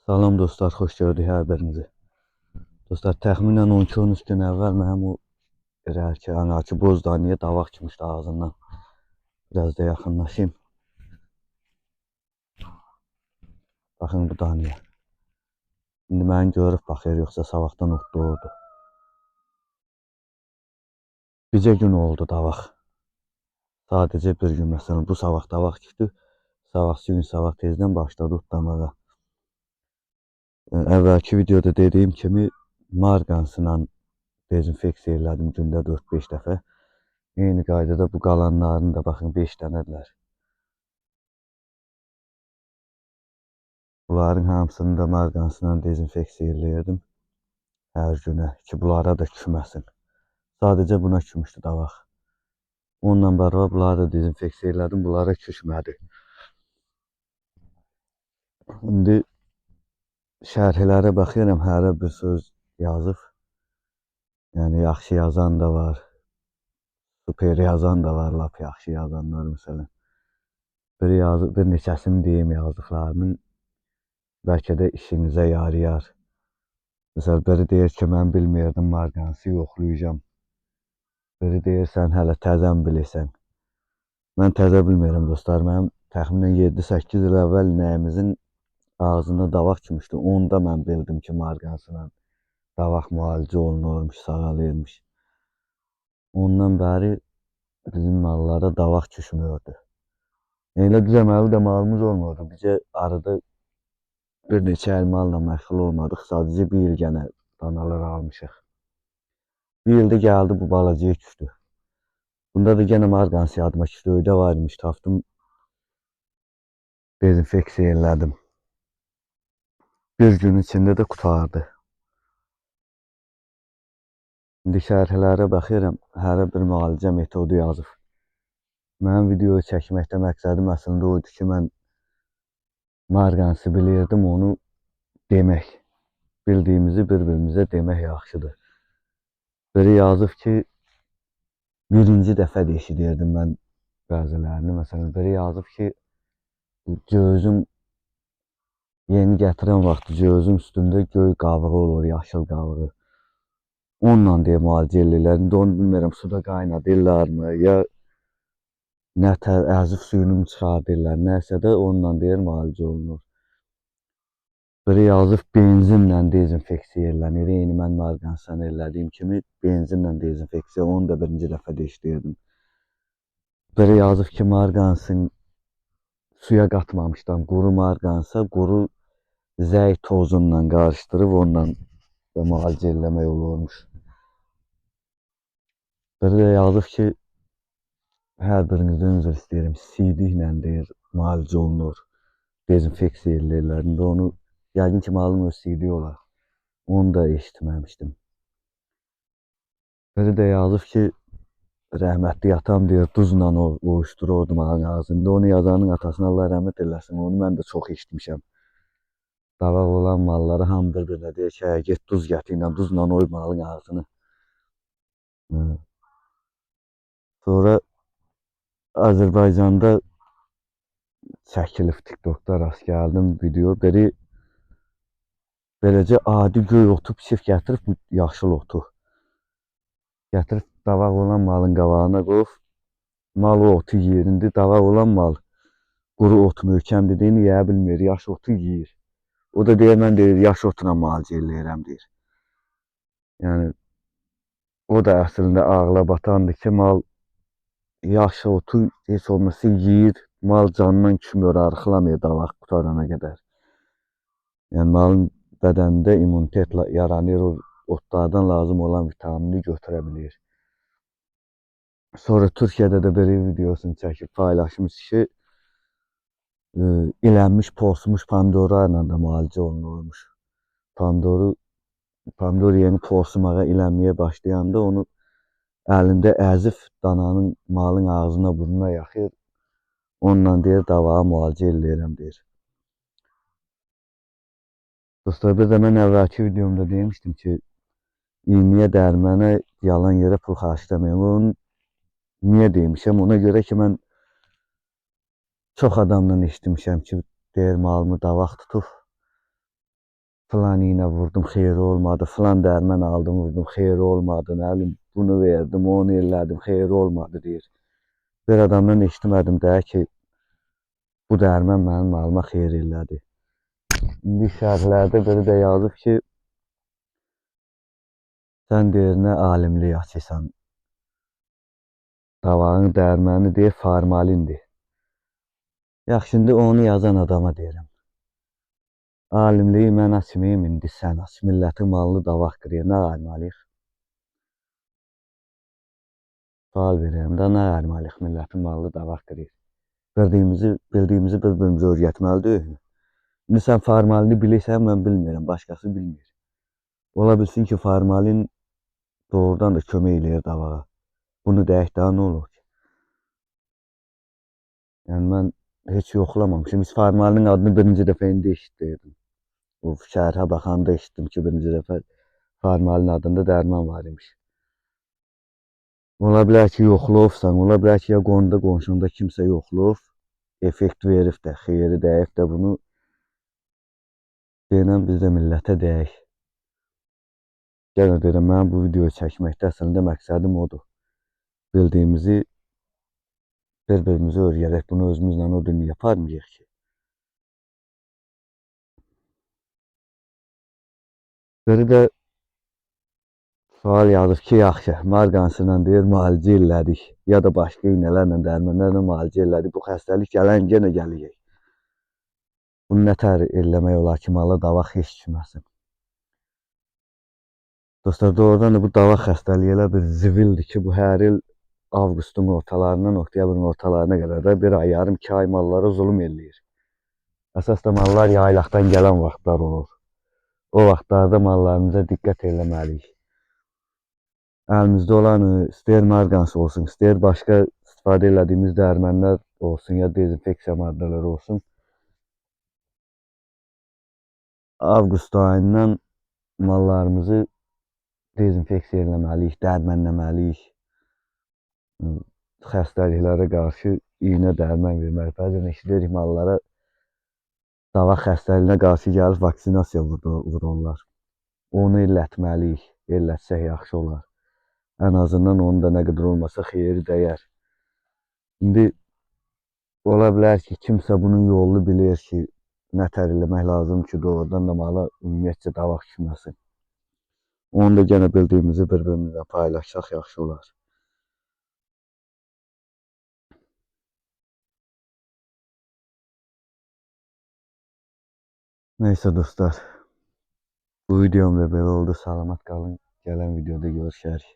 Salam dostlar, xoş gördük hər birinizi. Dostlar, təxminən 12-13 gün əvvəl mənim o irəliki, anaqı boz daniyə davaq çıxmışdı ağzından. Biraz da yaxınlaşayım. Baxın bu daniyə. İndi məni görüb baxır, yoxsa sabahdan otdu. Bircə gün oldu davaq. Sadəcə bir gün, məsələn, bu sabah davaq çıxdı. Sabahsı gün sabah tezdən başladı otlamağa. Əvvəlki videoda dediyim kimi marqansla dezinfeksiya elədim gündə 4-5 dəfə. Eyni qaydada bu qalanlarını da baxın 5 dənədirlər. Bunların hamısını da marqansla dezinfeksiya eləyirdim. Hər günə ki, bunlara da küməsin. Sadəcə buna kümüşdü davaq. Onunla bərabər bunları da dezinfeksiya elədim, bunlara küşmədi. İndi şərhlərə baxıram, hərə bir söz yazıb. Yəni yaxşı yazan da var, super yazan da var, lap yaxşı yazanlar məsələn. Biri yazıb, bir neçəsini deyim yazdıqlarının, bəlkə də işinizə yarayar. Məsələn, biri deyir ki, mən bilmirdim, marqansı yoxlayacağam. Biri deyir, sən hələ təzən bilirsən. Mən təzə bilmirəm dostlar, mənim təxminən 7-8 il əvvəl inəyimizin ağzında davaq çıxmışdı. Onda mən bildim ki, marqansla davaq müalicə olunurmuş, sağalırmış. Ondan bəri bizim mallara davaq düşmürdü. Elə düzəməli də malımız olmurdu. Bizə arada bir neçə il malla məşğul olmadıq. Sadəcə bir il gənə danalar almışıq. Bir ildə gəldi bu balacaya düşdü. Bunda da gənə marqansı yadıma düşdü. Öydə var imiş, tapdım. Dezinfeksiya elədim. Bir gün içində də qurtardı. İndi şərhlərə baxıram, hərə bir müalicə metodu yazıb. Mənim video çəkməkdə məqsədim əslində o idi ki, mən marqansı bilirdim, onu demək. Bildiyimizi bir-birimizə demək yaxşıdır. Biri yazıb ki, birinci dəfə də eşidirdim mən bəzilərini. Məsələn, biri yazıb ki, gözüm yeni gətirən vaxtı cövüzün üstündə göy qabığı olur, yaşıl qabığı. Onunla deyə müalicə eləyirlər. İndi onu bilmirəm, suda qaynadırlarmı, ya nətər əzif suyunu mu çıxardırlar, nəsə də onunla deyir müalicə olunur. Biri yazıb benzinlə dezinfeksiya elənir. Eyni mən marqansan elədiyim kimi benzinlə dezinfeksiya, onu da birinci dəfə də işləyirdim. Biri yazıb ki, marqansın suya qatmamışdan quru marqansa, quru zəy tozunla qarışdırıb onunla da müalicə eləmək olurmuş. Biri də yazıb ki, hər birinizdən üzr istəyirəm, sidiklə deyir, müalicə olunur, dezinfeksiya eləyirlər. İndi onu, yəqin ki, malın öz sidiyi olar. Onu da eşitməmişdim. Biri də yazıb ki, rəhmətli atam deyir, duzla ovuşdururdu malın ağzını. İndi onu yazanın atasına Allah rəhmət eləsin, onu mən də çox eşitmişəm. Davaq olan malları hamı bir-birinə deyir ki, hə, get duz gətir ilə, duzla oy malın ağzını. Hı. Sonra Azərbaycanda çəkilib TikTokda rast gəldim video. Biri beləcə adi göy otu pişik gətirib, bu yaşıl otu. Gətirib davaq olan malın qabağına qoyub, mal o otu yeyir. İndi davaq olan mal quru ot möhkəm dediyini yeyə bilmir, yaş otu yeyir. O da deyir, mən deyir, yaş otuna müalicə eləyirəm deyir. Yəni o da əslində ağla batandır ki, mal yaş otu heç olmasa yeyir, mal canından düşmür, arıqlamır davaq qutarana qədər. Yəni malın bədənində immunitet yaranır, o otlardan lazım olan vitamini götürə bilir. Sonra Türkiyədə də bir videosunu çəkib paylaşmış ki, ilənmiş, porsumuş pomidorlarla da müalicə olunurmuş. Pomidor yeni porsumağa, ilənməyə başlayanda onu əlində əzib dananın, malın ağzına, burnuna yaxır. Onunla deyir, davağı müalicə eləyirəm deyir. Dostlar, bir də mən əvvəlki videomda demişdim ki, iynəyə, dərmənə yalan yerə pul xərcləməyin. Onu niyə demişəm? Ona görə ki, mən çox adamdan eşitmişəm ki, deyir, malımı davaq tutub. Filan iynə vurdum, xeyri olmadı. Filan dərman aldım, vurdum, xeyri olmadı. Nə bilim, bunu verdim, onu elədim, xeyri olmadı deyir. Bir adamdan eşitmədim də ki, bu dərman mənim malıma xeyir elədi. İndi şərhlərdə biri də yazıb ki, sən deyir, nə alimlik açırsan. Davağın dərmanı deyir, formalindir. Yaxşı, indi onu yazan adama deyirəm. Alimliyi mən açmayım, indi sən aç. Millətin malını davaq qırır, nə ayırmalıyıq? Sual verirəm də, nə ayırmalıyıq millətin malını davaq qırır? Bildiyimizi bir-birimizə öyrətməli deyil. İndi sən formalini bilirsən, mən bilmirəm, başqası bilmir. Ola bilsin ki, formalin doğrudan da kömək eləyir davağa. Bunu deyək daha nə olur ki? Yəni mən heç yoxlamamışım. Biz formalinin adını birinci dəfə indi eşitdim. O şərhə baxanda eşitdim ki, birinci dəfə formalin adında dərman var imiş. Ola bilər ki, yoxlayıbsan, ola bilər ki, ya qonda qonşunda kimsə yoxlayıb, effekt verib də, xeyri dəyib də bunu deyənən biz də millətə deyək. Yenə deyirəm, mənim bu videoyu çəkməkdə əslində məqsədim odur. Bildiyimizi bir-birimizə öyrədək, bunu özümüzlə o dünya yaparmayıq ki. Biri də sual yazıb ki, yaxşı, marqansıyla deyir, müalicə elədik, ya da başqa iynələrlə, dərmanlarla müalicə elədik. Bu xəstəlik gələn yenə gələcək. Bunu nə tər eləmək olar ki, mala davaq heç düşməsin. Dostlar, doğrudan da bu davaq xəstəliyi elə bir zibildir ki, bu hər il avqustun ortalarından oktyabrın ortalarına qədər də bir ay, yarım, 2 ay mallara zulüm eləyir. Əsas da mallar yaylaqdan gələn vaxtlar olur. O vaxtlarda mallarımıza diqqət eləməliyik. Əlimizdə olan istəyir marqans olsun, istəyir başqa istifadə elədiyimiz dərmanlar olsun ya dezinfeksiya maddələri olsun. Avqust ayından mallarımızı dezinfeksiya eləməliyik, dərmanləməliyik. Xəstəliklərə qarşı iynə dərman verməliyik. Bəzən eşidirik mallara davaq xəstəliyinə qarşı gəlib vaksinasiya vururlar. Onu elətməliyik. Elətsək yaxşı olar. Ən azından onun da nə qədər olmasa xeyri dəyər. İndi ola bilər ki, kimsə bunun yolunu bilir ki, nə tər eləmək lazım ki, doğrudan da mala ümumiyyətcə davaq düşməsin. Onu da yenə bildiyimizi bir-birimizlə paylaşsaq yaxşı olar. Neyse dostlar, bu videom da belə oldu. Salamat qalın. Gələn videoda görüşərik.